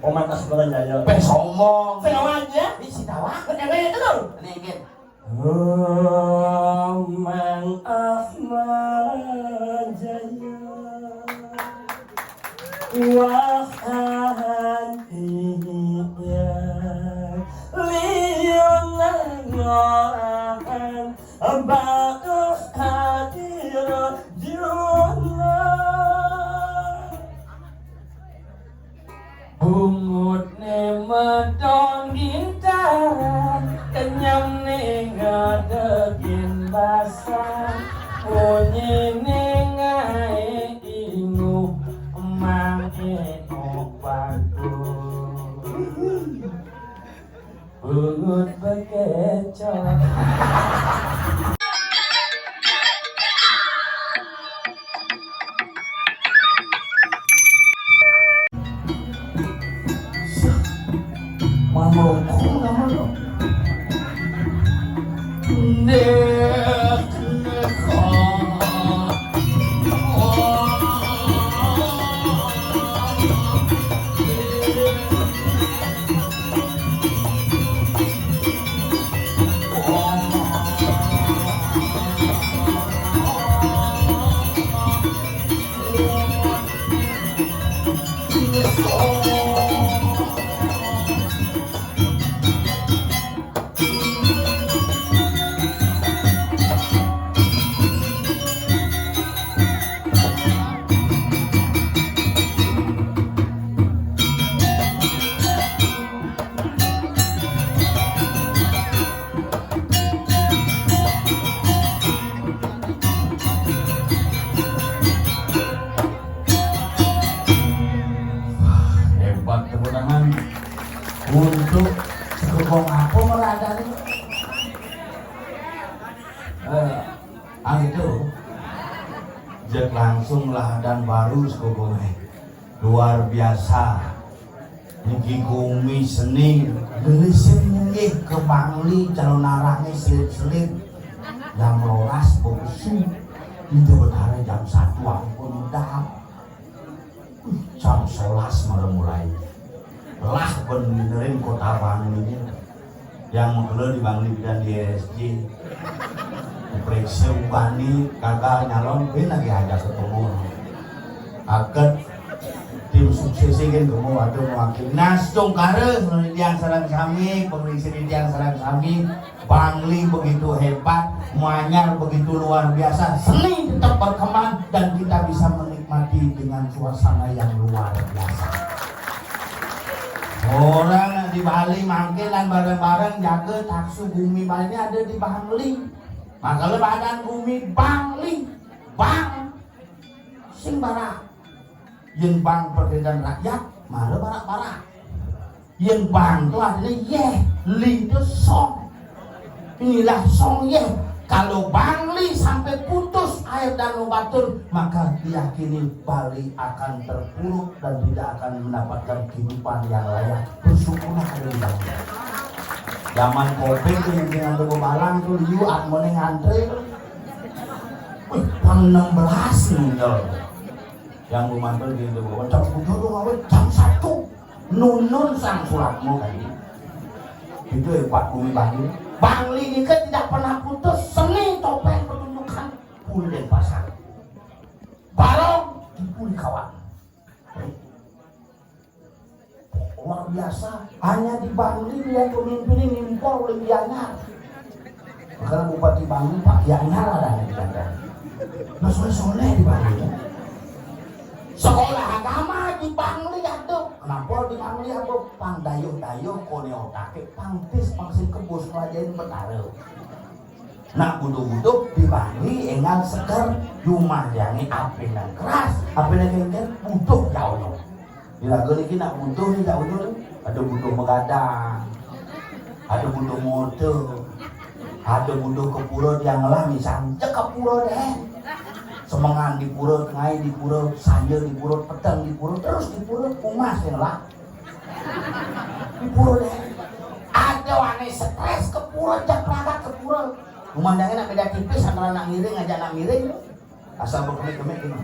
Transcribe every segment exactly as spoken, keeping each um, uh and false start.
Oman Asmara Jaya. Peh sombong. Sing awan ya. Ini si Dawa. Ini itu dong. Ini, ini. Mang Ahmad Jaya. Wah, iya. Liu nangoran. Bagus hadir juna. Bungutne medon gintaran, kenyemne ngadegin basang, unyine ngae inguh, emang enok bagus. Bungut bekecoh. Mano kong nama lo? Ndek, ndek, kong. Hebat, tepuk tangan untuk Sekukung apa meladani? Eh, ah, itu. Jek langsung lah dan baru Sekukung, eh. Luar biasa. Niki gumi seni, gelisin nggih ke Bangli calon arange selip-selip. Jam rolas bebesu. Itu betara jam satu ampun udah. Jam sebelas malam mulai. Lah benerin kota Bangli ini. Yang mengkelo di Bangli bidan di R S J. Diperiksa ubani gagal nyalon, pin lagi aja ketemu. Aket tim sukses ini ketemu, aduh, mewakili. Nah, setungkara, tiang sareng sami, pengisi tiang sareng sami, Bangli begitu hebat, Manyar begitu luar biasa, seni tetap berkembang dan kita bisa menikmati dengan suasana yang luar biasa. Orang di Bali mangkin lan bareng-bareng jaga taksu bumi Bali ini ada di Bangli. Makanya badan bumi Bangli, Bang sing barak. Yen Bang pergerakan rakyat, mara barak-barak. Yen Bang tu artinya yeh, li tu song. Inilah song yeh. Kalau Bangli sampai putus air Danau Batur, maka diyakini Bali akan terpuruk dan tidak akan mendapatkan kehidupan yang layak. Bersyukurlah ada di Bangli. Zaman covid tu yang tinggal tu balang tu liu, atmone ngantri. Wih, pang enam belas ninggal. Yang rumah tu dia tu, jam tujuh tu ngawe, jam satu. Nunun sang suratmu tadi. Itu hebat bumi Bangli. Bangli ni kan tidak pernah putus seni topeng pertunjukan. Puri Denpasar. Barong, puri kawan. Luar biasa. Hanya di Bangli dia pemimpin ini impor oleh Gianyar. Makanya Bupati Bangli Pak Gianyar ada di Bangli. Nah, soleh-soleh di Bangli. Sekolah agama di Bangli ada. Kenapa di Bangli apa? Pang dayuh-dayuh kone otake, pang tis, pang sing kebus ngelajain Betara. Nak butuh-butuh di Bangli enggal seger, jumah jani ape nang keras, ape nang kengken, butuh jauh. Di lagu niki nak butuh ni jauh tu, ada butuh begadang, ada butuh motor, ada butuh ke pura yang ngelah misal, cek ke pura deh. Semengan di pura, tengai di pura, sanja di pura, peteng di pura, terus di pura, umas yang ngelah. Di pura deh. Ada ane stres ke pura, jak peragat ke pura. Memandangnya nak beda tipis antara nak miring aja nak miring. Asal berkemik-kemik gini.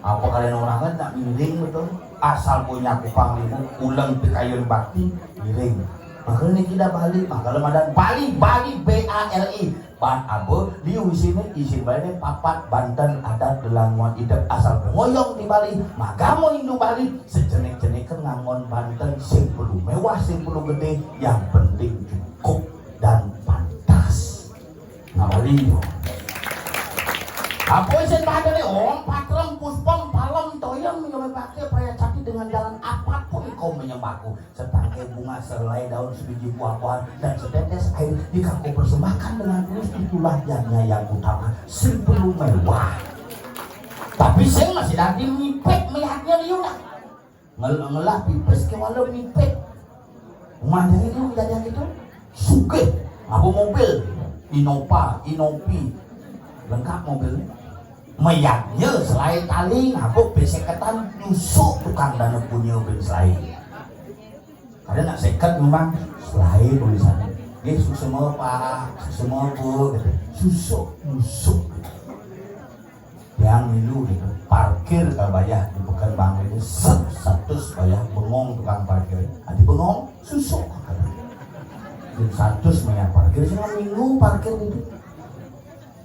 Apa kalian orang kan nak miring betul? Asal punya kupang lima, ulang pikayun bakti, miring. Makanya kita Bali, makanya madan Bali, Bali, B A L I. Ban aba, liu isine, isin Bali ne papat, banten, adat, lelamuan, idep, asal ngoyong di Bali, magama Hindu Bali, sejenik-jenik kan ngangon banten, sing perlu mewah, sing perlu gede, yang penting cukup dan pantas. Nah, Bali itu. Apa isin banten ne? Om, patrem, puspem, palem, toyem, yang memakai peraya cakti dengan jalan apapun kau menyembahku. Setangkai bunga, sehelai daun, sebiji buah-buahan, dan setetes air dikako persembahkan dengan tulus, itulah jadinya yang utama. Sing perlu mewah. Tapi sing masih dadi mipit melihatnya liu dah. Ngel- ngelah pipis ke wala mipit. Rumah dia itu kejadian gitu. Sugih. Apa mobil? Innova, Innopi. Lengkap mobilnya. Mayatnya selain tali, ngabuk beseketan, nyusuk tukang dana punya ben selain. Ada nak seket memang selain tulisan. Nggih, suksema Pak, suksema Bu, gitu. Susuk, nyusuk. Yang milu gitu. Parkir ka bayah di Pekan Bang ini, set, satus bayah, bengong tukang parkir. Adi bengong, susuk. Satus mayah parkir, sing minggu parkir gitu.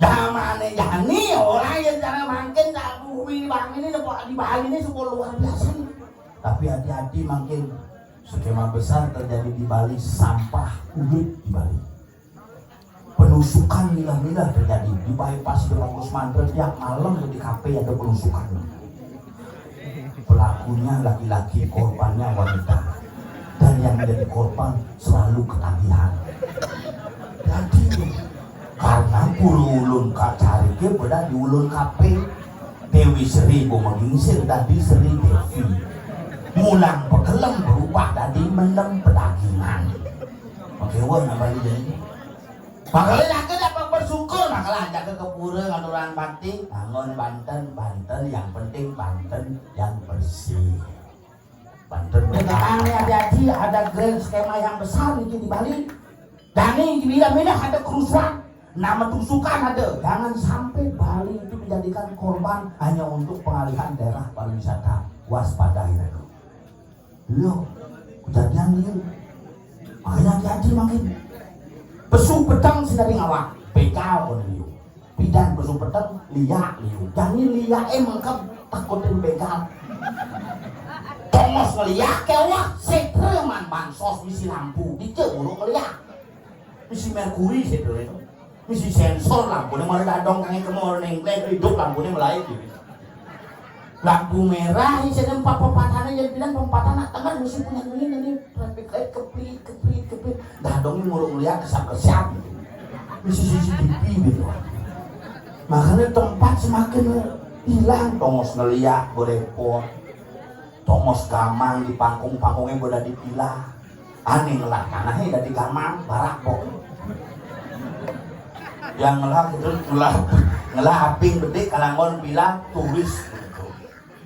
Zamane jani, orang yang cara mangkin, tak bumi Bang ini, di Bali ini sungguh luar biasa nih. Tapi hati-hati, mangkin skema besar terjadi di Bali, sampah ulut di Bali. Penusukan milah-milah terjadi di bypass Demak Kusmantra, tiap malam di kafe ada penusukan. Pelakunya laki-laki, korbannya wanita. Dan yang menjadi korban selalu ketagihan. Jadi, karena puru ulun kacari ke beda di ulun kape. Dewi Sri bo magingsir dadi Sri Devi. Mulang pekelem berubah dadi mendem pedagingan. Oke, wah, nambah ini. Makanya aku dapat bersyukur, makanya ajak ke pura ngaturang bakti, bangun banten, banten yang penting banten yang bersih. Banten. Dengan hati-hati ada grand skema yang besar itu di Bali. Dan ini bila-bila ada kerusuhan, nama tusukan ada. Jangan sampai Bali itu dijadikan korban hanya untuk pengalihan daerah pariwisata. Waspada itu. Lo, kejadian ini. Makanya hati-hati makin. Pesu petang sedari ngawak. Begal pun ini. Pidan pesu petang, liak liu. Jani liak emang ke takutin begal. Tongos ngeliak ke wah, setre man bansos misi lampu. Dice buruk ngeliak. Misi merkuri setre itu. Misi sensor lampu. Ini malah dadong kangen ke mall neng, hidup lampu ini mulai gitu. Lampu merah, isinya empat pepatahnya, jadi bilang pepatah nak tengah mesti punya ini, ini traffic light keplit, keplit, keplit. Dah dong, ini muruk melihat kesap-kesap. Mesti C C T V gitu. Makanya tempat semakin hilang, tongos ngeliat, berepot. Tongos gamang di pangkung-pangkungnya boleh dipilah. Ane ngelah tanahnya dari gamang, barak pok. Yang ngelah itu, ngelah, ngelah aping bedik, kalangon bilang turis.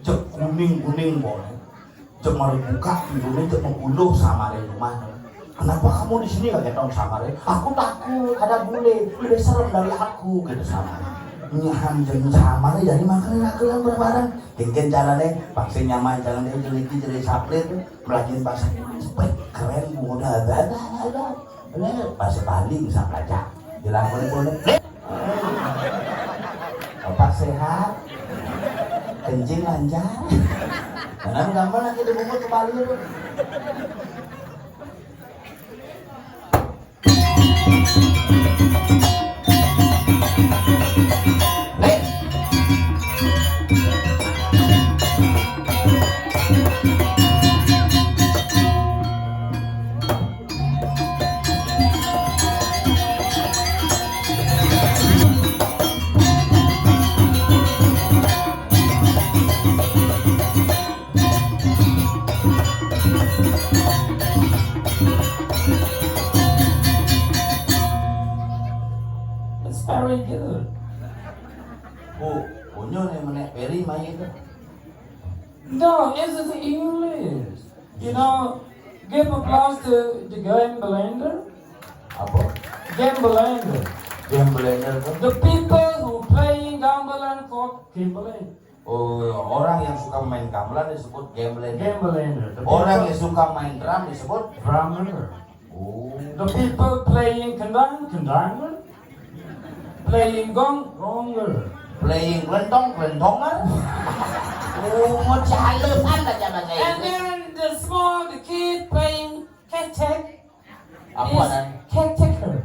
Cek kuning-kuning, boleh. Cek mau buka pintunya, cek mau puluh samarin rumah. Kenapa kamu di sini, kagak tahu samarin? Aku takut ada bule, lebih serem dari aku, gitu samarin. Nyahan jeung samarin, jadi makanya aku yang berbareng. Kengken caranya, vaksin nyaman, caranya jeleki, jadi saplit. Belajar bahasa Inggris, wih, keren, muda, ada, ada, ada. Bener, bahasa Bali bisa belajar. Bilang boleh, boleh. Bapak sehat, kencing lancar. Karena gampang lagi di Bungut ke Bali itu. It's very good. Oh, punya nih menek Peri main itu. No, this is English. You know, give applause to the game blender. Apa? Game blender. Game blender itu? The people who playing gambling for gambling. Oh, orang yang suka main gamelan disebut gambler. Gambler. Orang yang suka main drum disebut drummer. Oh. The people playing kendang, kendanger. Playing gong, gonger. Playing kelentong, kelentonger. Oh, mau dihalusan aja bahasa Inggris. And then the small, the kid playing kecek. Apa is caretaker.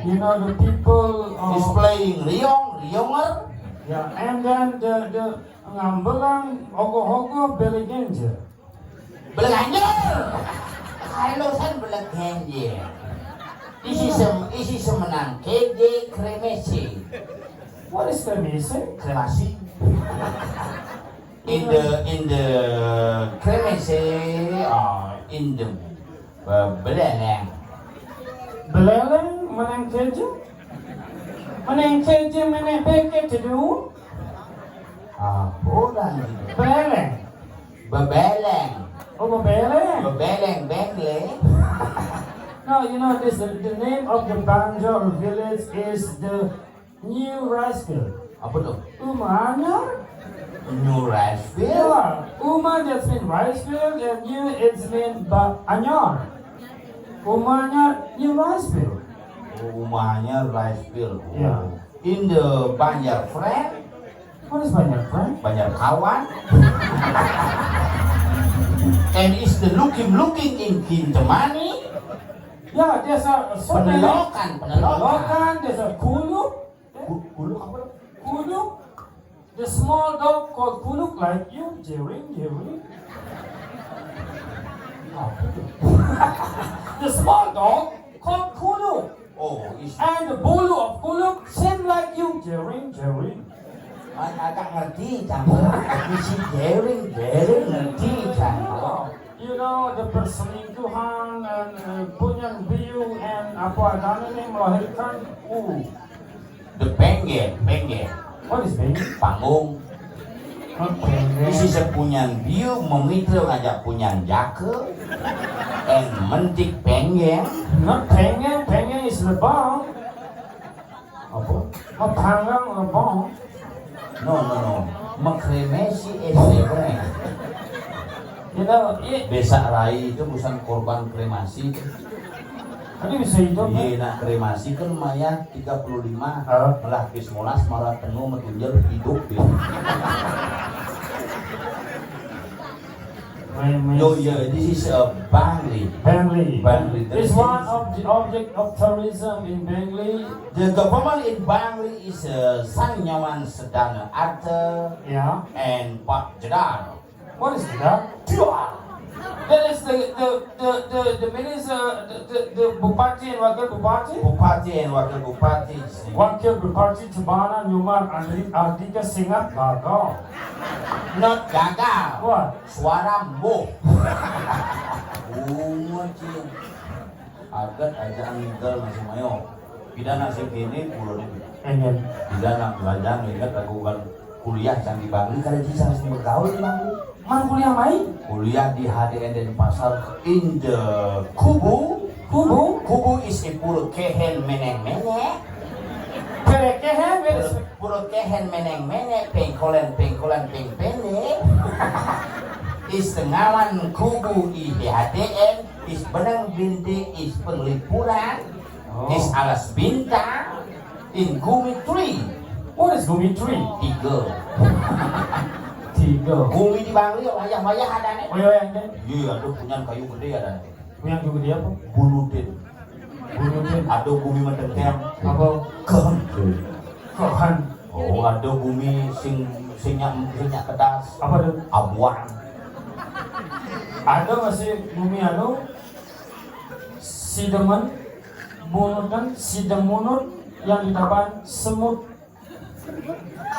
You know, the people, uh, is playing riong, rionger. Yeah, and then the, the ngambelang ogo-ogo belegenjer. Beleganjer. Halusan belegenjer. Isi sem-, isi semenang keje kremesi. What is kremesi? Kremasi. In the, in the kremesi, uh, in the, uh, beleleng. Beleleng menang keje? Menang keje menang beke tedu? Ah, bukan gitu. Beleng. Bebeleng. Oh, bebeleng. Bebeleng, bengle. No, you know, this, the name of the Banjar village is the New Rice Field. Apa tu? Uma anyar. New Rice Field? Yeah, Uma, that's mean rice field, and New, it's mean ba-, anyar. Uma anyar, New Rice Field. Oh, Uma anyar, rice field. Oh. Yeah. In the Banjar friend? What is Banjar friend? Banjar kawan. And is the looking, looking in Kintamani. Yeah, there's a so many. Penelokan, penelokan. Penelokan, there's a kuluk. Ku-, kuluk apa? Kuluk. The small dog called kuluk like you, Jerry, Jerry. Apa tu? The small dog called kuluk. Oh, is. And the bulu of kuluk same like you, Jerry, Jerry. I, agak ngerti, Cang. Isi Jerry, Jerry ngerti, Cang. Oh, you know, the perselingkuhan and, uh, punyan biu and apa adanya ni melahirkan. Uh. The penggen, penggen. What is penggen? Panggung. Not penggen. Isi sepunyan biu memitra ngajak punyan jaka. And mentik penggen. Not penggen, penggen is lebong. Apa? Not panggang, lebong. No, no, no. Mengkremasi is lebong. You know, it. Besak rai itu bukan korban kremasi itu. Tapi bisa hidup, kan? Iya, nak kremasi kan maya tiga puluh lima, hah? Melah ke semolas, marah penuh, metunjel, hidup dia. Main, main. Yo, yeah, this is, uh, Bangli. Bangli. Bangli. This is one of the object of tourism in Bangli. The government in Bangli is, uh, Sangyawan Sedana Arta, yeah, and Pak Jedar. What is that? Dua. That is the, the, the, the, the minister, the, the, the Bupati and Wakil Bupati? Bupati and Wakil Bupati. Wakil Bupati Tabanan Nyumar Andi-, Andika Singh Gagal. Not gagal. What? Suara mbuh. Bungut, cing. Agat aja anggal masih mayo. Pidana sing kene pulo ni. Enggak. Pidana belajar ingat aku kan kuliah can di Bangli, kada bisa langsung bergaul di Bangli. Man kuliah main? Kuliah di H D N Denpasar in the Kubu. Kubu? Kubu is a pura kehen meneng menek. Pura kehen, where is. Pura kehen meneng menek, pengkolen, pengkolen, peng pendek. Is tengawan Kubu i H D N. Is benang bintik, is penglipuran, oh, is alas bintang, in gumi three. What is gumi three? Tiga. Tiga. Gumi di Bangli, wayah-wayah ada nih. Wayah-wayah ada. Iya, ada punyan kayu gede ada nih. Punyan kayu gede apa? Bunudin. Bunudin. Ada gumi medengkem. Apa? Kehenti. Tuhan. Oh, ada gumi sing, sing nyak, sing nyak kedas. Apa tu? Abuan. Ada masih gumi anu, sidemen, munutan, sidemunut yang ditaban semut.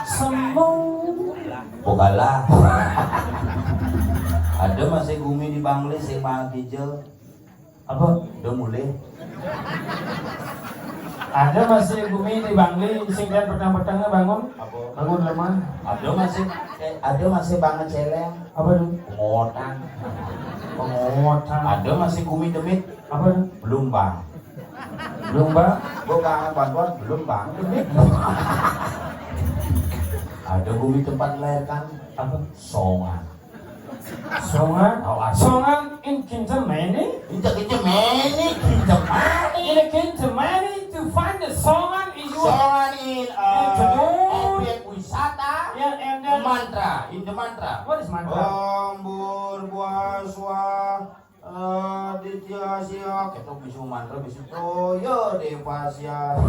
Semut. Pokala. Ada masih gumi di Bangli sing mahal hijau. Apa? Udah mulai. Ada masih gumi di Bangli, sing kan petang-petangnya bangun? Apa? Bangun lemah. Ada masih, eh, ada masih banget celeng. Apa tu? Pengotan. Pengotan. Ada masih gumi demit. Apa tu? Belum, Bang. Belum, Bang. Gua kangen bantuan, belum, Bang. Demit. Ada bumi tempat dilahirkan apa? Songan. Songan? Oh, ada. Songan in Kintamani? Itu Kintamani, Kintamani. In Kintamani to find the Songan is your Songan in, uh, Kintamani. Objek wisata. Yeah, and then mantra, in the mantra. What is mantra? Om Bur Bua Swa. Eh, Ditya Siak, itu bisa mantra, bisa toya Deva Siak.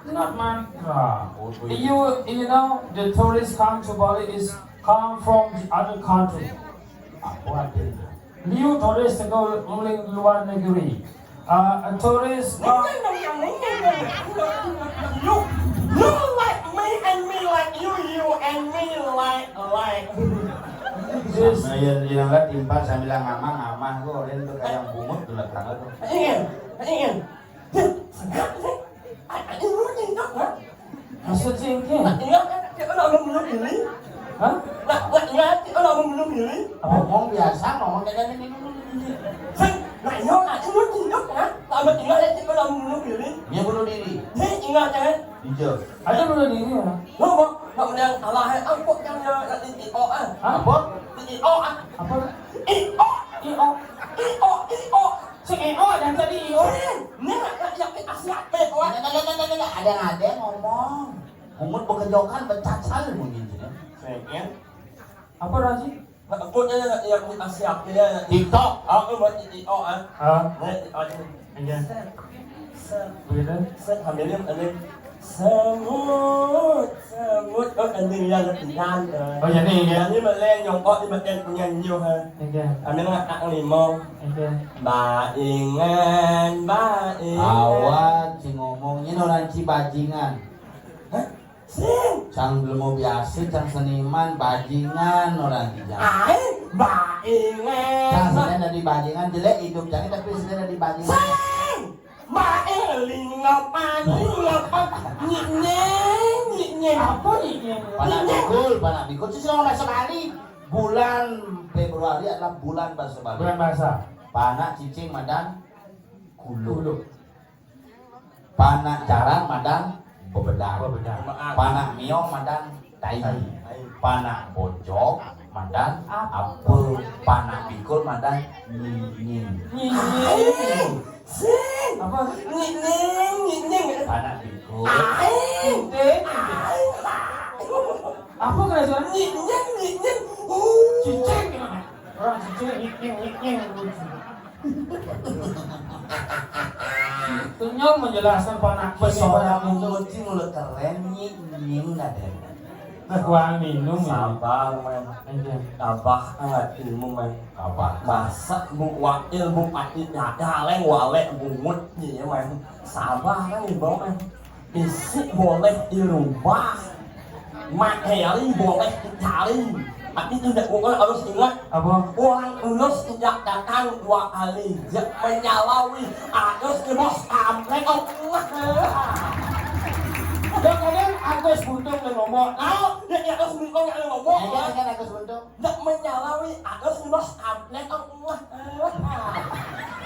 Not mantra. Oh, oh, iya. You, you know, the tourists come to Bali is come from the other country. Apa artinya? New tourist ke luar negeri. Uh, a tourist. You, you like me and me like you, you and me like, like. This. Sama yang dia lihat timpal sambil ngamah-ngamah tuh, orang tuh kayak bungut tuh letaknya tuh. Iya, iya. Sengaja. Ada yang mau tengok, ha? Maksud sih, Ken? Nak tinggal kan, kita nak membunuh diri. Hah? Nak, nak tinggal, kita nak membunuh diri. Ngomong biasa, ngomong kayak gini, ini, ini, ini. Sing, nak tinggal, nak tinggal, tinggal, ha? Nak tinggal, kita nak membunuh diri. Dia bunuh diri. Dia tinggal, jangan. Iya. Ada bunuh diri, ya? Ngomong, nak undang Allah, ha? Ampun, jangan, nak titik, oh, ah. Hah? Apa? Titik, oh, ah. Apa? I O. I O. I O, I O. Si I O yang tadi I O. Nih, nak, nak, nak, asli apa, ya, kawan? Ada, ada, ada, ada, ada. Ada, ada ngomong. Bungut bekejokan, becacal bunyi itu, ya. Sengit. Apa, Raji? Nak, aku nya, nak, yang asli apa, ya, nak? TikTok. Aku buat I O, ah. Ah. Nah, I O aja. Iya. Set, set. Begitu? Set, hamilin, hamilin. Semut, semut. Oh, anjing yang ketiga, eh. Oh, jadi, ya. Jadi, boleh nyongkok di bagian punya nyuh, eh. Iya. Kami ngakak lima. Iya. Baingan, baingan. Awak, si ngomongnya orang Cibajingan. Hah? Sing. Cang belum mau biasa, cang seniman, bajingan orang Cibajingan. Ai, baingan. Cang sudah dari bajingan, jelek hidup cang, tapi sudah dari bajingan. Sing. Bae, lingap, lingap, nyik nyeng, nyik nyeng. Apa nyik nyeng? Panak bikul, panak bikul. Terus orang masuk hari bulan Februari adalah bulan bahasa Bali. Bulan bahasa. Panak cicing madan kuluk. Kuluk. Panak jarang madan bebedak. Bebedak. Panak miong madan tai. Tai. Panak bojok madan apa? Panak bikul madan nyinying. Nyinying. Sing. Apa? Nyinying, nyinying. Panak bikul. Aing. Nyinying. Aing. Apa kena suara? Nyinying, nyinying. Uh. Cicing. Orang cicing nyinying, nyinying. Itu nyo menjelaskan panak. Pesorangan itu mesti mulut keren, nyik nying ada. Nah, kurang minum ya. Sabar, men. Iya. Tabah kan hatimu, men. Tabah. Masa bu wakil, bu pati nyada leng walek bungut dia, men. Sabar kan ibu, men. Fisik boleh dirubah, materi boleh dicari, tapi tidak, bukan harus ingat. Apa? Orang tulus tidak datang dua kali. Dia menyalawi, harus di bos amplek. Oh, Allah. Dan kadang Agus Buntung yang ngomong. Tahu? Ya, ya, Agus Buntung yang ngomong. Ada kan Agus Buntung? Ndak menyalawi, Agus di bos amplek. Oh, Allah.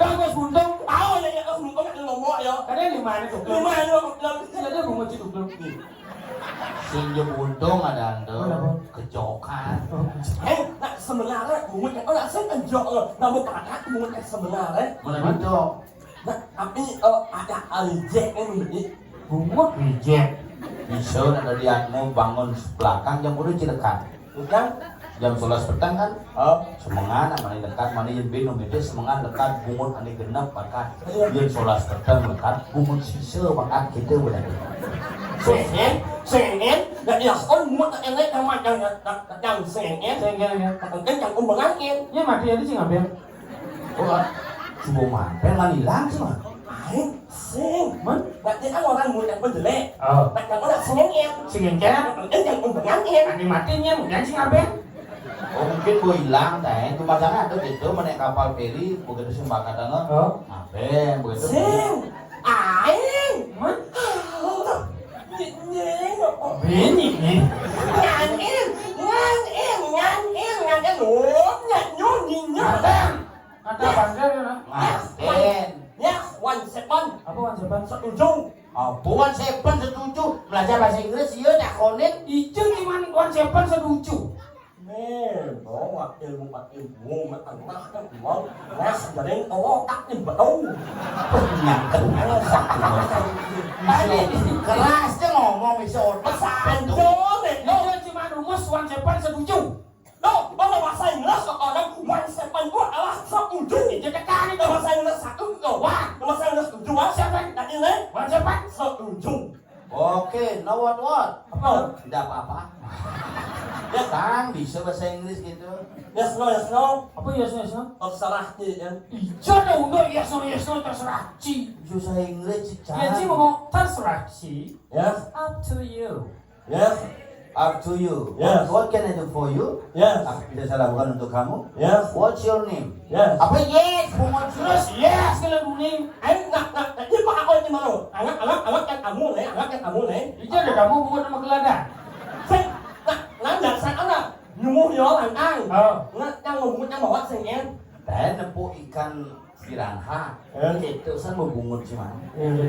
Agus Buntung. Tahu ya, ya, Agus Buntung yang ngomong ya. Kadang di mana tuh? Di mana tuh? Ada bungut situ belum? Sing jebuntung ada ando. Kenapa? Kejokan. Eh, nak sebenarnya bungut yang orang sing kejok lo. Namun pakat bungut yang sebenarnya. Mana betul? Nah, tapi, eh, ada reject kan, Budi? Bungut reject. Bisa nak lihatmu bangun belakang jam udah cilekan. Bukan? Jam sebelas petang kan? Oh. Semengan, mana dekat, mana yang bin, nunggu semengan dekat, bungut ane genep pakat. Iya. Jam sebelas petang dekat, bungut sisa pakat kita berarti. Sengit, sengit, dan ya, oh, bungut tak enak sama yang, yang, yang sengit. Sengit, ya. Mungkin yang umbangan. Ya, mati aja sih ngapain? Oh, coba mampir lah hilang sih, Mas. Aing sing. Man? Nanti kan orang murid yang jelek. Oh. Nak yang orang sing yang. Sing yang kena? Yang umbangan yang. Ani matinya, mungkin sing apa? Oh, mungkin gue hilang, teh. Cuma sana ada gitu, menaik kapal feri, begitu sing bakal denger. Oh. Apa? Begitu. Sing. Aing. Man? Nying, nying. Bini, nih. Ngan in, ngan in, ngan in, ngan in. Oh, ngan nyung, nying, nyung. Ada. Ada apa enggak ya, Nak? Mas, Ben. Ya, one second. Apa one second? Setuju. Apa one seven setuju? Belajar bahasa Inggris, iya, takonin. Ijo cuman one seven setuju. Memang, ilmu, ilmu, matang, matang, matang, nah, dari otak nih, bau. Nyangkut. Tadi keras aja ngomong, bisa otak. Sanjol, ijo cuman rumus one seven setuju. No, bahasa Inggris orang one seven itu adalah setuju. Ijo tekan itu. Bahasa Inggris satu, no. Wah. Bahasa Inggris tujuh, wah. Siapa yang tadi, nih? One seven? Setuju. Oke, no what what? Apa? Tidak apa-apa. Ya, kan bisa bahasa Inggris gitu. Yes, no, yes, no. Apa yes, no, yes, no? Terserah, Ci, ya. Ijo ada udah yes, no, yes, no, terserah, Ci. Susah Inggris, Ci. Ya, Ci mau terserah, Ci. Yes. Up to you. Yes. Up to you. Yes. What, what can I do for you? Yes. Apa yang bisa saya lakukan untuk kamu? Yes. What's your name? Yes. Apa yes? Bungut terus yes kalau bunyi. Ayo, nak, nak, nak, ini Pak Akon ini malu. Anak, anak, anak kan kamu nih, anak kan kamu nih. Ijo ada kamu bungut sama gelada. Sing, nak, nanda, sang anak. Nyumuh yo, lantang. Oh. Nak, yang mau bungut yang bawa sing en. Teh nepuk ikan piranha. Eh? Itu san mau bungut cuman. Iya.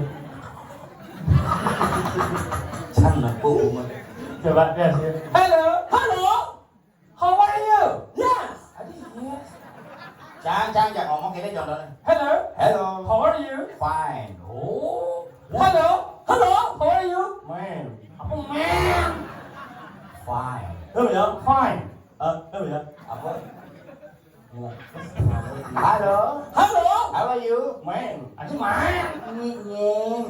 San nepuk bungut. Coba tes ya. Hello. Hello. How are you? Yes. Aduh, yes. Cang, cang, cang ngomong gini contohnya. Hello. Hello. How are you? Fine. Oh. Hello. Hello. How are you? Man. Apa man? Fine. Hello ya. Fine. Eh, hello ya. Apa? Halo. Halo. How are you? Main. Aja main. Nying, nying.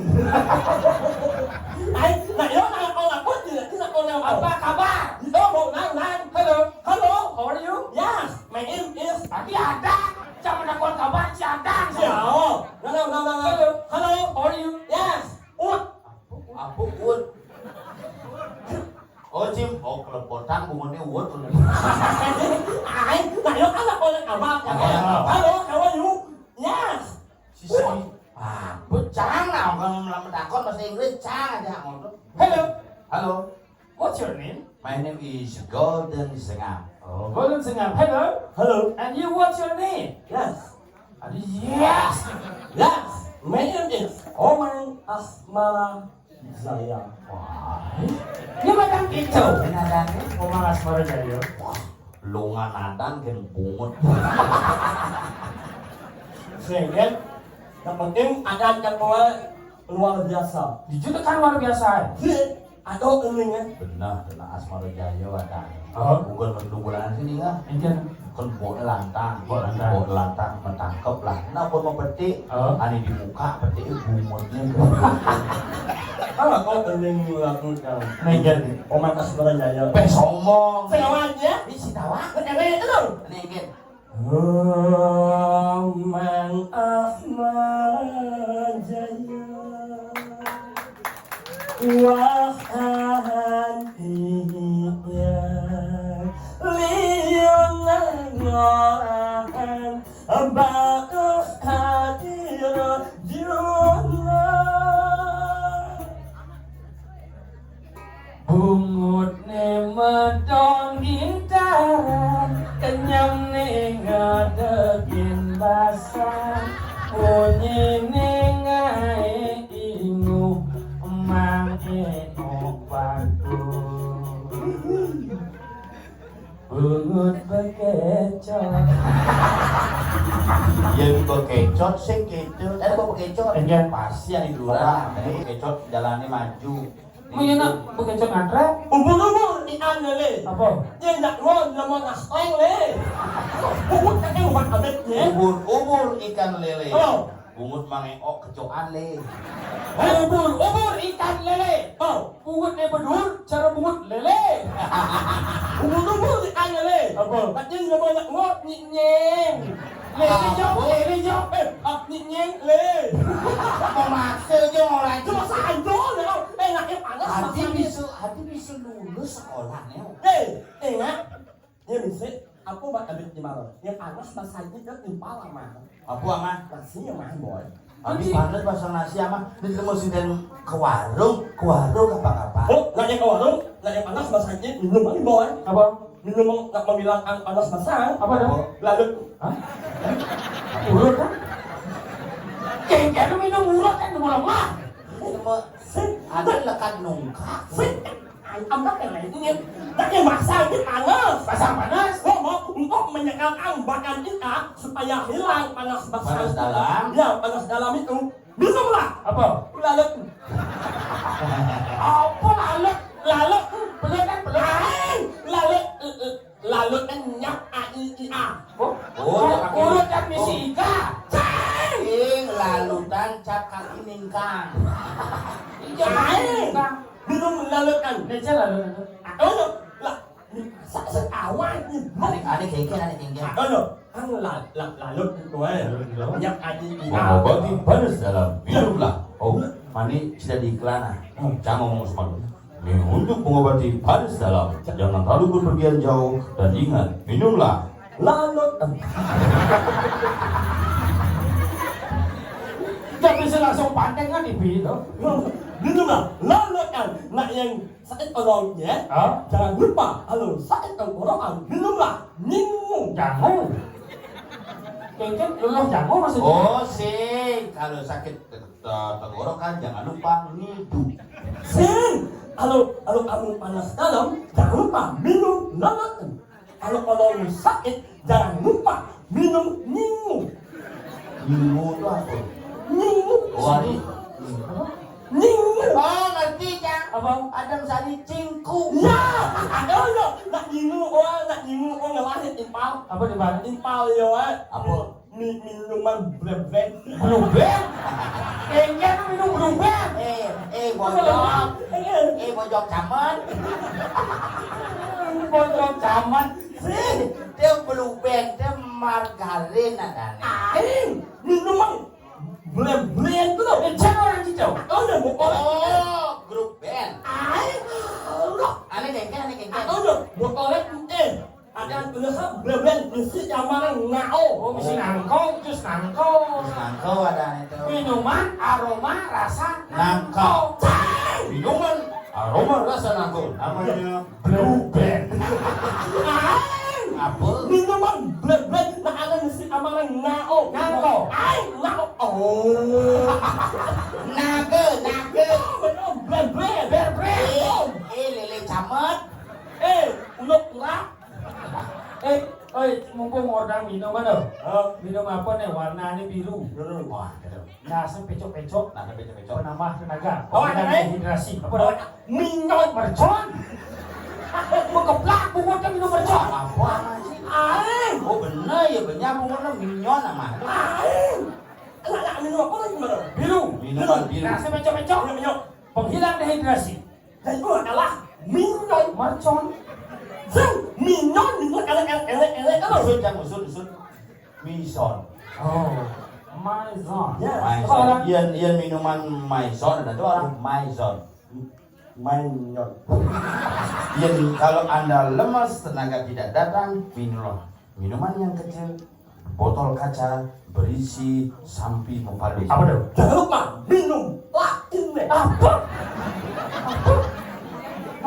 Ay, nak yo, nak orang pun dia, dia nak orang apa kabar? Yo, mau nang nang. Hello. Hello. How are you? Yes, my name is. Tapi ada. Jangan nak kabar si ada. Ya, oh. No, no, no, no, no. Hello. Hello. How are you? Yes. Ut. Apa ut? Oh, Jim, oh, kelepotan bungunnya uwut. Ay, nah, yo kan aku yang abang, ya. Halo, how are you? Yes. Sisi, ah, bu, cang lah, kalau mau takon bahasa Inggris, cang aja ngomong. Hello. Halo. What's your name? My name is Golden Sengam. Oh, Golden Sengam. Hello. Hello. And you, what's your name? Yes. Aduh, yes. Yes. My name is Omang Asmara Jaya. Wah. Ini macam kicau. Ini ada nih, Omang Asmara Jaya. Lu nganadan kan bungut. Sehingga yang penting ada kan mulai luar biasa. Jujur kan luar biasa. Iya. Ada eling kan? Benar, benar Asmara Jaya ada. Oh. Bukan menunggulan sini kan? Iya. Kan bawa lantang, bawa lantang, bawa lantang, menangkap lah. Nah, pun mau petik, oh, ani dibuka petik bungutnya. Kalau kau eling lagu kan? Nah, iya. Oman Asmara Jaya. Peh sombong. Sing awan ya? Ini si tawa. Ini itu loh. Ini kan. Omang Ahmad Jaya. Wahan iya. Liyo nang wahan. Bagus hadir juna. Bungutne medhon gintaran, kenyemne ngadegin basan, unyine ngae inguh, mang eok bagus. Bungut bekecot. Yen bekecot sing kidul. Eh, kok bekecot? Enggak. Pasti yang di lurah. Ini bekecot jalannya maju. Mau ya, nak, bekecot ngantret? Ubur-ubur ikan lele. Apa? Dia ndak mau nama nasteng le. Bungut kakek umat abet ya. Ubur-ubur ikan lele. Oh. Bungut mangeok kecoan le. Ubur-ubur ikan lele. Oh. Bungut ne bedur, cara bungut lele. Ubur-ubur ikan lele. Apa? Tapi ndak mau nak ngot nyik nyeng. Lele jok, lele jok. Eh, ah, nyik nyeng le. Apa maksudnya orang itu? Cuma sanjol ya. Eh, nak yang panas. Hati bisa, hati bisa lulus sekolahnya. Eh, ingat. Nya misi, aku bak abit di maro. Nya panas masajid kan timpal, Amah. Apa, Amah? Nasi, Amah, boy. Abi panas pasang nasi, Amah. Di rumah sudah ke warung, ke warung apa-apa. Oh, nanya ke warung, nanya panas masajid minum lagi, boy. Apa? Minum nak menghilangkan panas pasang. Apa dong? Lalu, hah? Urut kan? Kayak minum urut kan, minum lemah. Sing. Ada lekat nungkak. Sing. Ang, ang kapalit niya. Lagi masang di panas. Pasang panas. Ngomong, untuk menyegarkan badan kita supaya hilang panas basah. Panas dalam. Ya, panas dalam itu. Minumlah. Apa? Lalut. Apa lalut? Lalut. Pelukan, pelukan. Lain. Lalut. Lalu enyap A I I A. Oh, oh, urut cap misi ika. Cing, lalutan cap kaki ningkang. Iya, ningkang. Minum lalutan. Neca lalutan. Aduh, lah, sa sa awal ni. Ane ane kengken, ane kengken. Aduh, ang la la lalut itu eh. Enyap A I I A. Mengobati panas dalam, minumlah. Oh, mani sudah diiklan ah. Jangan ngomong semua. Nih, untuk mengobati panas dalam, jangan terlalu berpergian jauh dan ingat, minumlah. Lalut. Nggak bisa langsung pantek kan ibu itu. Minumlah. Lalut kan. Nak yang sakit perutnya, jangan lupa kalau sakit tenggorokan, minumlah. Minum. Jangan. Kengken luluh jangan maksudnya. Oh, sing. Kalau sakit te- tenggorokan, jangan lupa ngidu. Sing, kalau kalau kamu panas dalam, jangan lupa minum lalat. Kalau kalau sakit, jangan lupa minum ningu. Ningu itu apa? Ningu. Oh, ada. Ningu. Oh, ngerti, Cang. Apa? Ada misalnya cingku. Ya, ada ya. Nak ningu, oh, nak ningu, oh, ngelahin impal. Apa di mana? Impal ya, eh. Apa? Mi- minuman blebek. Blebek? Kayaknya tuh minum blebek. Eh, eh, bojok. Eh, bojok camen. Bojok camen. Sih, dia blebek, dia margarin ada nih. Aing minuman blebek tuh loh. Eh, jangan orang gitu. Oh, udah mau orang. Oh, grup band. Aing, loh. Aneh kayaknya, aneh kayaknya. Oh, udah mau orang. Eh, Akan usaha beben misi kamar nao. Oh, misi nangko, jus nangko. Jus nangko ada itu. Minuman aroma rasa nangko. Minuman aroma rasa nangko. Namanya Blue Band. Apa? Minuman beben, nah ada misi kamar nao. Nangko. Ai, nao. Oh. Naga, naga. Beben. Ber, ber. Eh, eh, lele camet. Eh, uluk urak. Eh, oi, mumpung orang minum mana? Hah? Minum apa nih? Warnanya biru. Biru. Wah, gitu. Nasi pecok-pecok. Nasi pecok-pecok. Penambah tenaga. Oh, ada, eh? Hidrasi. Apa? Oh, minum mercon. Mau keplak, bungut kan minum mercon. Apa sih? Aing. Oh, bener ya, bener bungut minum nama. Aing. Enak, enak minum apa lagi, mana? Biru. Minuman biru. Nasi pecok-pecok. Minum, minum. Penghilang dehidrasi. Dan itu adalah minum. Mercon. Zeng, minum, minum, elek, elek, elek, elek, apa? Usun, Cang, usun, usun. Mison. Oh, Maison. Ya. Maison. Apa orang? Iya, iya, minuman Maison, ada tuh orang Maison. Maison. Iya, kalau Anda lemas, tenaga tidak datang, minumlah. Minuman yang kecil, botol kaca, berisi sampi mupardis. Apa tuh? Jangan lupa minum lain deh. Apa? Apa?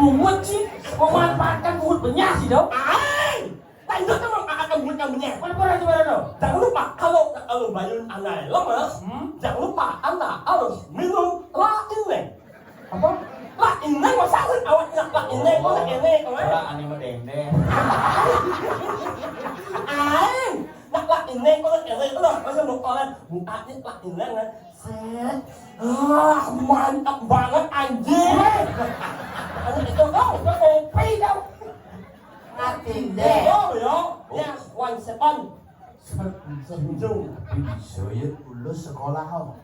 Bungut sih, memanfaatkan bungut benyah sih dong. Aing, tadi itu memang akan bungut yang benyah. Mana pernah coba dong? Jangan lupa kalau kalau bayun anda lemes, hmm? Jangan lupa anda harus minum lain deh. Apa? Lah, ini masa awak nak lah ini, kok nak ini, kok? Ora anime dendeng. Aing, nak lah ini, kok nak ini, kok nak ini, kok nak ini, kok nak ini, set. Ah, mantap banget anjir. Ada itu kau, itu kopi kau. Ngerti deh. Oh, yo. Ya, one second. Senyum. Tapi bisa ya lulus sekolah kau.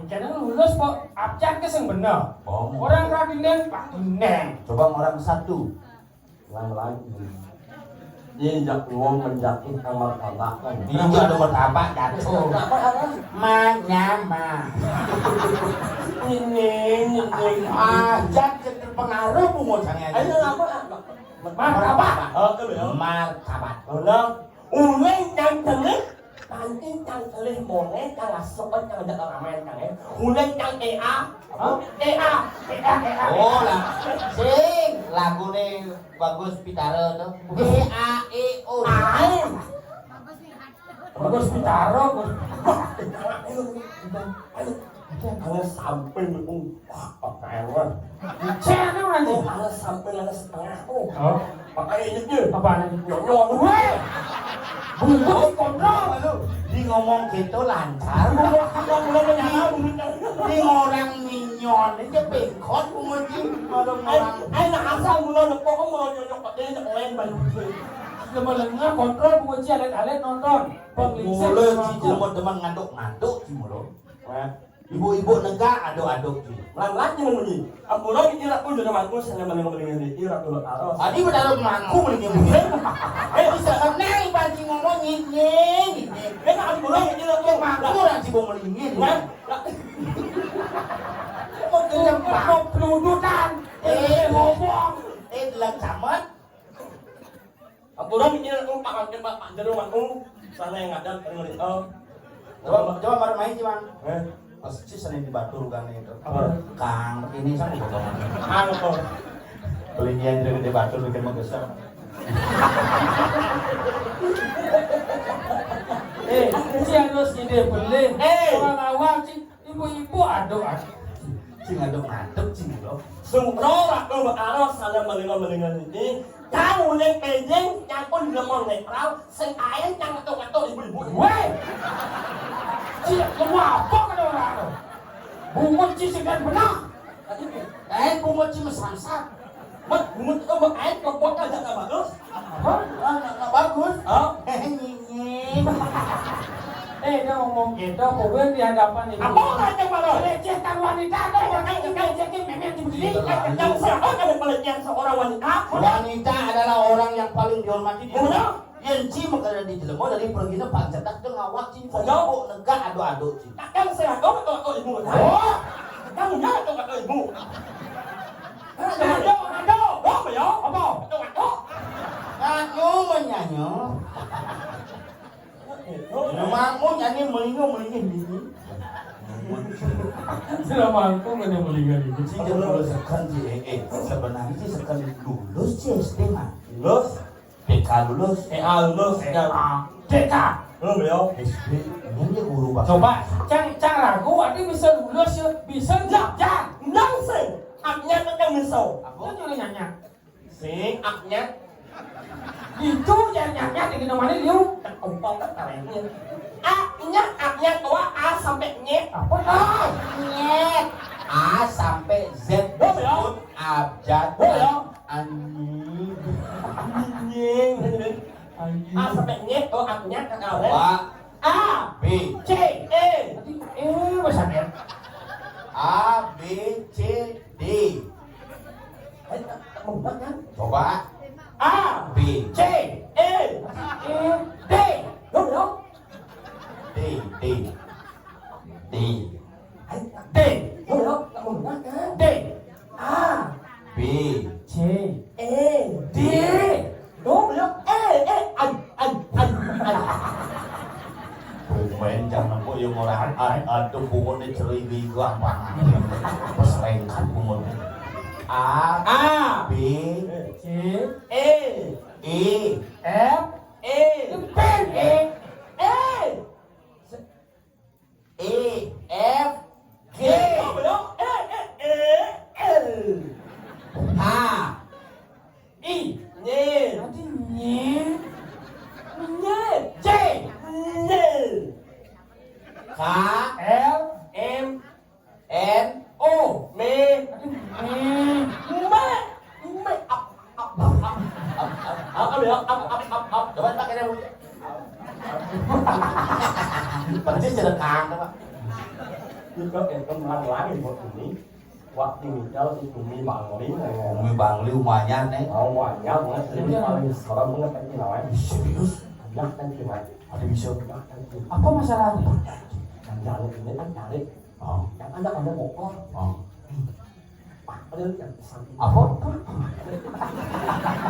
Karena lulus kok abjad ke sing bener. Oh. Orang radinen pak dinen. Coba orang satu. Yang lain. Ini jak uang menjatuh kamar tabakan. Ini ada martabak jatuh. Apa, apa? Manyama. Ini, ini. Abjad ke terpengaruh pungut sange. Ayo apa? Martabak. Oh, itu ya. Martabak. Ulang. Ulang yang jenis. Pancing cang kelih mone, cang asupan, cang ajak ramain cang ya. Huleng cang E A. Hah? E A, E A, E A. Oh lah, sing lagune Bagus Pitara tuh. E A E O. Aing. Gus Pitaro, Gus. Ayo, ayo, ayo. Ada samping, oh, wah, apa ya? Saya ada orang tuh. Ada samping, ada setengah tuh. Oh. Makanya ini dia. Apa ini? Nyonyong. Weh! Bungkus kontrol. Di ngomong gitu lancar. Ngomong, ngomong, ngomong, ngomong. Di orang minyon aja bengkot, Bu Muji. Kalau orang, eh, nah, asal mula nepok, mula nyonyong, pakai nyek lain, Bang. Dia melengah kontrol, Bu Muji, alit-alit nonton. Penglingsir. Mula, Ci, jelema demen ngaduk-ngaduk, Ci, mula. Wah. Ibu-ibu negak aduk-aduk, Ci. Lan-lan jeneng Muji. Ampura iki rak pun jeneng aku sing meneng-meneng iki rak dulu aros. Tadi udah lu mangku mending Muji. Eh, bisa neng panci ngomong nyinyi, nyinyi. Eh, ampura iki rak pun mangku orang Ci, Bu, melingin. Wah. Mau kenyang, Pak. Mau peludutan. Eh, ngomong. Eh, dalam camat. Ampura mikir aku, Pak Mangkin, Pak, Pak Jero, Pak, uh, sana yang ada, paling ngeri, oh. Coba, coba baru main, Ci, Mang. Eh? Pas Ci sering di Batur kan itu. Apa? Kang, ini sama potongan. Anu, kok. Beli dia jadi gede Batur bikin menggeser. Eh, Ci harus ide beli. Eh. Orang awal, Ci. Ibu-ibu, aduh, aduh. Sing ngaduk-ngaduk, sing ngaduk. Sumro waktu bekaros ada melinga-melinga ini. Kang uling pejeng, nyangkun lemon netral, sing air nyang ngetuk-ngetuk ibu-ibu. Weh! Cik, kamu apa kena orang tu? Bungut Ci segan benar. Eh, bungut Ci mesangsat. Mat, bungut itu berkait kebot aja tak bagus. Apa? Ah, nggak, nggak bagus. Oh. Nyinyir. Eh, dia ngomong gitu, aku bilang di hadapan ibu. Apa orang yang malu? Pelecehan wanita, ada orang yang melecehkan memang di begini. Yang siapa kalau pelecehan seorang wanita? Wanita adalah orang yang paling dihormati di rumah. Benar. Yén Ci makanan di jelema dari pergina pancetak jeung awak Ci. Ayo. Kok negak ado-ado Ci. Takkan saya tahu atau atau ibu. Oh. Kamu ya atau atau ibu. Aduh, aduh, apa ya? Apa? Aduh, aduh. Nyanyo menyanyo. Nama aku nyanyi melingo melingin ini. Sudah mangkung ada melihat itu. Ci, jangan lulus sekan Ci, eh, eh, sebenarnya Ci sekan lulus Ci S D mah. Lulus? T K lulus. T A lulus. T A. T K. Lulus ya. S D. Ini dia guru bahasa. Coba, cang, cang ragu, ada bisa lulus ya, bisa jajan. Nang sih, haknya kan bisa. Apa? Itu nyuruh nyanyi. Sing, aknya. Itu yang nyaknya di mana liu? Kompong kan kalengnya. Aknya, aknya tua A sampai nyet. Apa? Ah, nyet. A sampai Z. Oh, ya. Disebut abjad. Oh, ya. Anjing. Anjing. Anjing. A sampai nyet, oh, aknya kakak. Wah. A, B, C, E. Eh, bahasa dia. A, B, C, D. Ayo, tak, tak mau kan? Coba. A, B, C, E, E, D. Dong, dong. D, D. D. Ayo, tak. D. Dong, dong. Tak mau kan? D. A. B. C. E. D. Dong, dong. E, e, ai, ai, ai, ai. Tumben jam enam kok yang orang ai, aduh, bungut ni ceri gigah banget. Pas lengkap bungut. A. A. B. C. E. E. F. E. Pen, e. E. E, F, G. Apa ya? E, e, e, L. H. I. Nye. Tadi nye. Nye. J. Nye. K. L. M. N. O. Me. Tadi me. Me. Me. Ap, ap, ap, ap. Ap, ap, ap, ya. Ap, ap, ap, ap. Coba tak kena bunyi. Persis sedekah, Pak. Itu, itu melang-lang buat ini. Waktu misal si Umi Bangli, eh. Umi Bangli, umanya, nih. Oh, umanya, umanya. Jadi paling serem banget kan, Cina, eh. Serius? Banyak kan, Cina. Ada bisa? Banyak kan, Cina. Apa masalahnya? Yang jalan ini kan cari. Oh. Yang ada, ada bokor. Oh. Apa?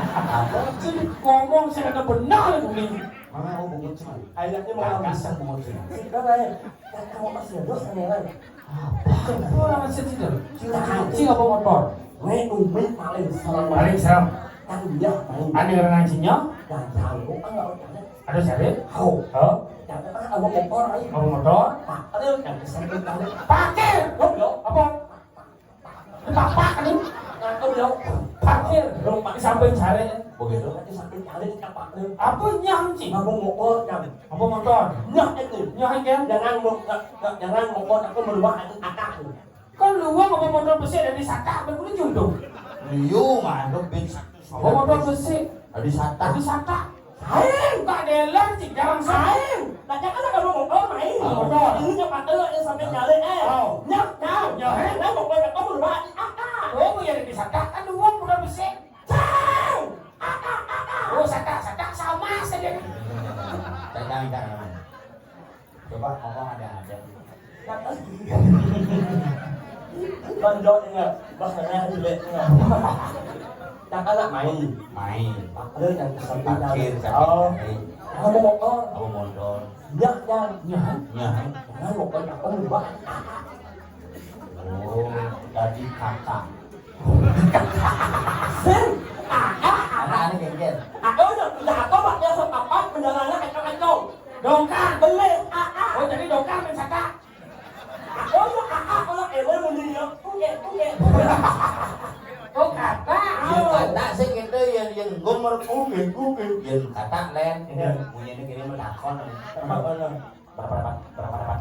Apa? Jadi ngomong saya ada benar ini. Mana aku bungut cuma? Ayahnya mau Kakak saya bungut cuma. Sih, kan, eh. Kan kamu masih ada, saya, kan? Apa? Itu orang masih tidak. Cil, cil. Cil apa motor? Weh, Umi paling serem. Paling serem. Kan dia paling. Ada orang ngajinya? Gak tahu, kan nggak tahu. Ada sare? Hau. Hah? Yang mana ada motor ai? Ada motor? Parkir yang di samping kali. Parkir. Oh, ya. Apa? Bapak ni. Aku ya. Parkir. Di samping sare. Begitu. Di samping kali kita parkir. Apa nyah, Cing? Ada motor kan? Apa motor? Nyah itu. Nyah kan? Jangan mau, jangan motor aku merubah itu akak. Kan luang apa motor besik dari satak, apa boleh judul? Liu, mah, lu bin satu. Apa motor besik? Dari satak. Dari satak. Aing tak dealer, Cing, dalam saing. Tak jangan kalau motor main. Oh. Motor. Ini nya patut yang sampai nyalin, eh. Oh. Nyak, nyak. Nyak, eh. Nah, motor nak kamu rumah di akak. Oh, ya dari satak kan luang motor besik. Cang! Akak, akak. Oh, satak, satak sama saja. Jangan, jangan. Coba ngomong ada-ada. Kondonya, bahasanya jeleknya. Nah, anak main. Main. Ada yang kesamping. Parkir, oh. Kamu motor. Kamu motor. Nyah, nyah. Nyah. Nyah. Nah, motor aku lupa. Oh, jadi kakak. Sing, ada, ada. Ada, ada, genggen. Ada, udah, udah, apa, Pak? Dia sepapan, benderanya kacau-kacau. Dongkar. Beli, ada. Oh, jadi dongkar main satak. Ada, udah, ada, kalau ewe mending ya. Oke, oke. Oh, kata. Yang kata sih gitu, yang, yang gomor, oke, oke. Yang kata lain, iya. Punya ini kini menakon. Apa, apa? Berapa dapat? Berapa dapat?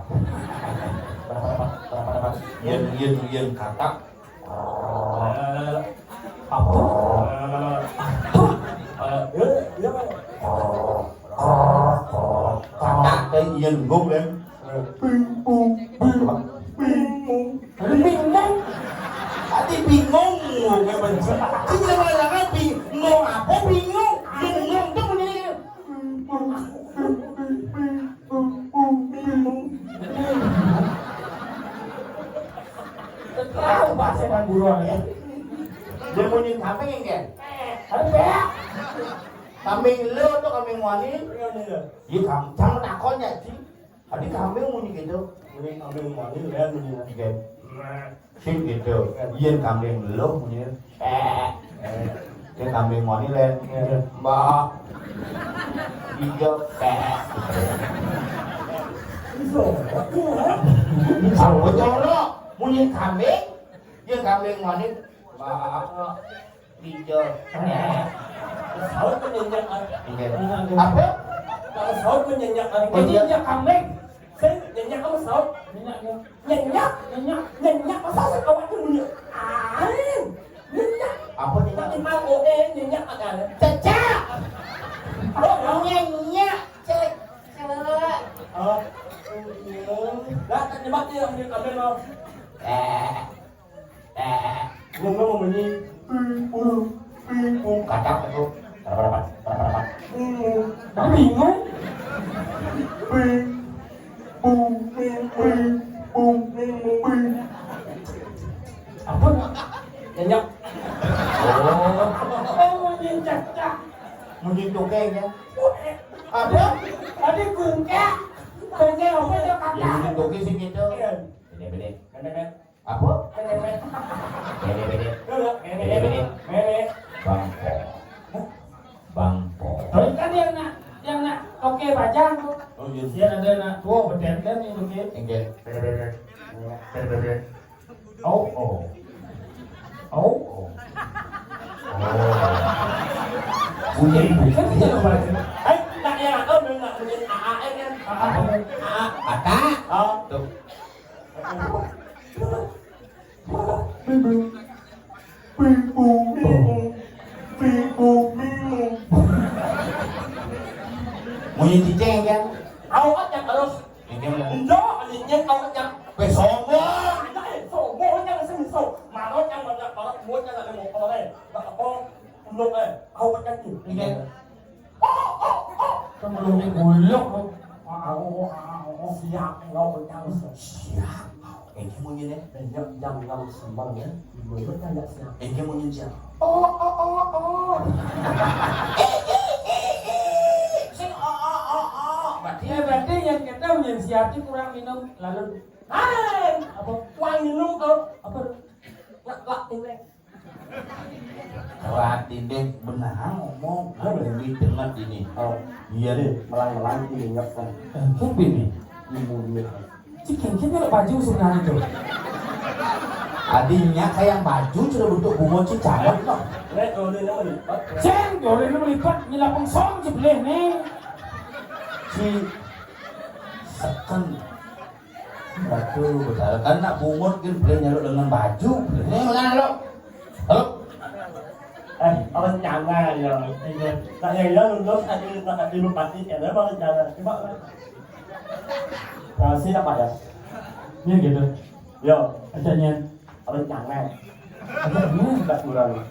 Berapa dapat? Berapa dapat? Yen, yen, yen kata. Apa? Kata teh yen gong, yen. Ping, pung, ping, ping, pung. Bingung. Tadi bingung, kayak benci. Kita malah bingung apa bingung? Bingung tuh begini. Tahu bahasa Madura ya. Dia bunyi kambing ya? Ada beak. Kambing lu atau kambing wani? Iya, iya. Iya, kam-, jangan takon ya, Ci. Tadi kambing bunyi gitu. Bunyi kambing wani, ya, bunyi. Iya. Sing gitu. Yen kambing lu bunyi. Eh. Yen kambing wani le. Iya. Mbak. Ijo. Eh. Ijo. Apa jorok? Bunyi kambing. Yen kambing wani. Mbak. Ijo. Eh. Saut kan nyenyak, ah. Iya. Apa? Kalau saut kan nyenyak, ah. Jadi nyenyak kambing. Sing, nyenyak apa saut? Nyenyak, ya. Nyenyak? Nyenyak. Nyenyak, masa sih awak tuh bunyi? Ain. Nyenyak. Apa nyenyak? Minimal O E, nyenyak akan. Cecak. Oh, oh. Nyenyak. Cek. Cek. Oh. Lah, tak nyemak dia, ambil, ambil, mau. Eh. Eh, ngomong bunyi, ping, pung, ping, pung. Kacau itu. Berapa, berapa, berapa, berapa? Bingung. Bingung. Ping, pung, ping, pung, ping, pung, ping. Apa? Nyenyak. Oh. Oh, nyenyak. Bunyi tokeng ya. Apa? Tadi kungkek. Kungkek apa dia kata? Ya, bunyi tokeng sih gitu. Iya. Bede, bede. Bede, bede. Apa? Bede, bede. Bede, bede. Bede, bede. Bede. Bangko. Hah? Bangko. Tapi kan yang nak, yang nak oke bajang tuh. Oh, iya. Dia ada nak tua, beden kan yang oke. Oke. Bede, bede. Bede, bede. Oh, oh. Oh, oh. Oh. Bunyi, bunyi. Kan dia lupa. Eh, nak yang aku nak bunyi A A N kan? A A N. A A. Kata. Oh. Tuh. Ping, pung, ping, pung. Ping, pung, ping, pung. Bunyi cicing kan? Awak yang terus. Ini mah. Enggak, ini yang awak yang. Weh, sombong. Enggak, eh, sombong yang sini, so. Marot yang banyak, marot, muat yang ada motor, eh. Enggak apa, belum, eh. Awak yang ini. Iya. Kan belum digulung, lu. Siap, lo, siap. Ini bunyi nih. Yang, yang, yang senang ya. Gimana kayak siap? Ini bunyi siap. Oh, oh, oh, oh. Sing, oh, oh, oh, oh. Berarti, ya, berarti yang kita yang siap itu kurang minum, lalu, hai, apa? Kurang minum, oh. Apa? Lak, lak, ini. Kerat dinding benar ngomong, nah, lebih dengar ini. Oh, iya deh, melang-melang ini ingat kan. Eh, kupi nih. Ibu dia. Cik, yang kita baju sebenarnya tuh. Adinya kayak baju sudah bentuk bunga cicawat loh. Nek, oh, ini mau lipat. Ceng, orang ini melipat, nyilap pengsong, cik, boleh nih. Si seken. Aduh, betul. Kan nak bungut kan boleh nyeluk dengan baju. Ini mana lo? Halo? Eh, rencana ya. Iya. Nak yang dia lulus tadi, tadi bupati, ada apa rencana? Coba lah. Nah, siapa ya? Ini gitu. Yo, adanya. Rencana. Adanya. Enggak kurang.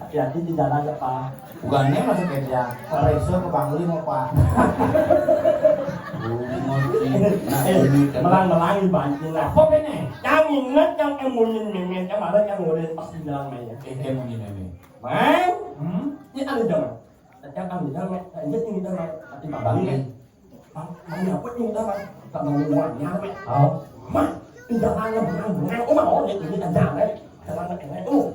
Hati-hati di jalan ya, Pak. Bukannya masuk kerja, periksa ke Bangli mau, Pak. Bungut, nah, eh, ini kan. Melang-melang di banting lah. Apa ini? Yang ingat yang emunin mimin kemarin yang udah pas di jalan mainnya. Eh, kayak mau gini nih. Man, hmm? Ini ada jalan. Tapi kan udah, Mek. Lanjut ini udah, Mek. Tapi Bang Bang, ini. Bang, Bang, ini apa ini udah, Bang? Tak mau nguatnya, Mek. Oh. Mak, ini jalannya bengang-bengang. Oh, mau nih, ini kan jalan. Jalannya enak. Oh.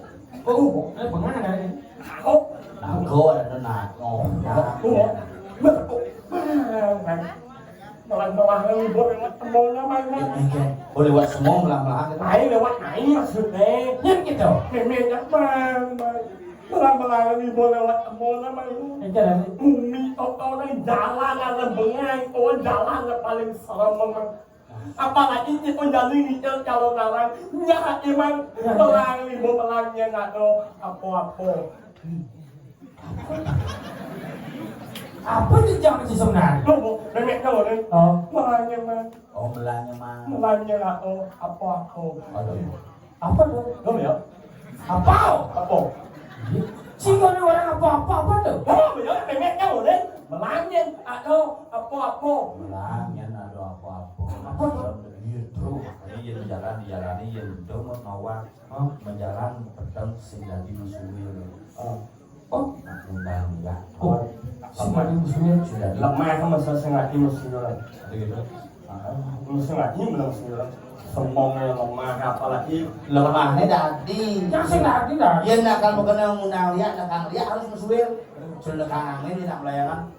Oh, oh. Eh, bengang ada ini. Aku. Aku ada nak. Oh, ya. Oh. Mak, oh. Bang, Bang. Melang-melang libur lewat tembola, Bang. Iya, iya. Oh, lewat semua melang-melang gitu. Ayo lewat naik maksudnya. Yang gitu. Memang, Bang, Bang. Melang-melang libur lewat tembola, Bang. Yang jalan. Bumi total nang jalan ada bengai, oh, jalan ada paling serem, Bang. Apalagi kita jadi ngicil calon orang. Nyahat emang. Ya, ya. Melang libur, melangnya nggak ada apa-apa. Apa tuh jam sih sebenarnya? Tuh, Bu, nenek tahu nih. Oh. Melangnya, Bang. Oh, melangnya, Bang. Melangnya nggak ada apa-apa. Aduh. Apa tuh? Tuh ya. Apa? Apa? Sehingga orang apa-apa, apa tuh? Oh, ya, memang tahu deh. Melangin atau apa-apa. Melangin atau apa-apa. Apa tuh? Iya, tuh. Ini yang jalan, dijalani, yang doang mau nawar. Hah? Menjalan peteng sing dadi mesuwil. Oh. Oh. Undang ya. Oh. Sing dadi mesuwil. Sudah lemah masa sing dadi mesuwil. Ada gitu. Mesin lagi belum sih, semongnya lemah, apalagi lemahnya dadi. Yang sing dadi, dadi. Ya, nak, kalau kena ngundang liak, nak kang liak harus mesuil. Sudah kang angin, nak melayangan.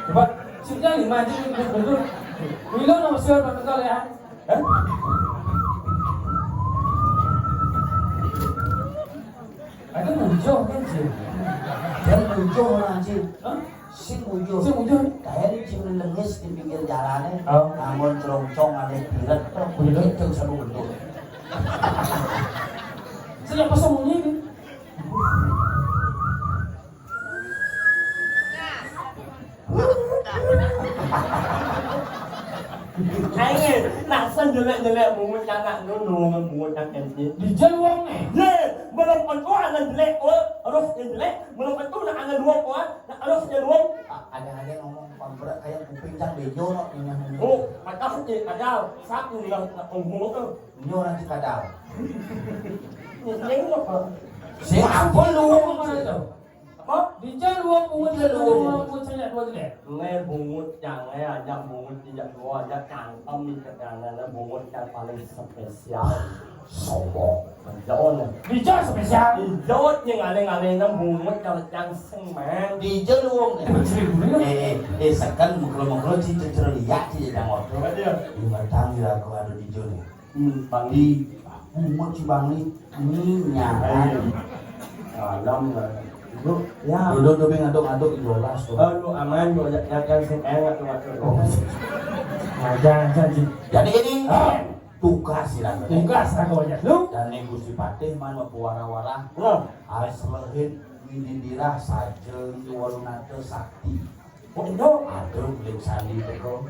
Coba, sini lima aja, duduk, duduk. Milo nomor siapa, betul ya? Hah? Ada muncul kan, Cil? Dan muncul orang, Cil. Hah? Sing muncul. Sing muncul. Kayak di Cil lengis di pinggir jalannya. Oh. Namun celongcong ada bilet. Bilet. Itu satu bentuk. Sejak pas sembunyi kan? Ayo, nak sen jelek-jelek bungut anak dulu, bungut anak kecil. Dijel wong eh. Ye, belum tentu anak jelek, oh, harus jelek, belum tentu nak anak dua, oh, nak harus jelek. Ah, ada-ada ngomong pamperak kayak kuping cang bejo, no, ini. Oh, kata sih, ada satu yang nak ngomong tuh. Ini orang cik kadal. Ini apa? Siapa lu? Apa? Dijel wong bungut, dijel wong bungut, saya dua jelek. Nge bungut yang nge ajak bungut tidak dua ajak cangkem ikat yang nge bungut yang paling spesial. Sombong. Jauh nih. Dijel spesial. Dijel yang aneh-aneh nang bungut kalau cang seng, man. Dijel wong. Eh, eh, eh, sekan mukul-mukul si cecer liak si jang waktu. Iya. Lima tahun dilakukan ada dijel nih. Hmm, Bang Di, bungut si Bang Di, ini nyaran. Ayo. Salam lah. Itu, ya. Duduk, duduk, ngaduk, ngaduk, jelas tuh. Oh, lu aman, lu ajak, ajak, sing enak tuh, Mas. Oh. Ngajar aja, Ji. Jadi ini, ah, tugas sih, lah. Tugas, aku aja. Lu? Dan ini Gusti Patih, mana puara-wara. Lu? Alis lehit, widi dirah, sajeng, walunata, sakti. Oh, itu? Aduh, Blik Sandi, teko.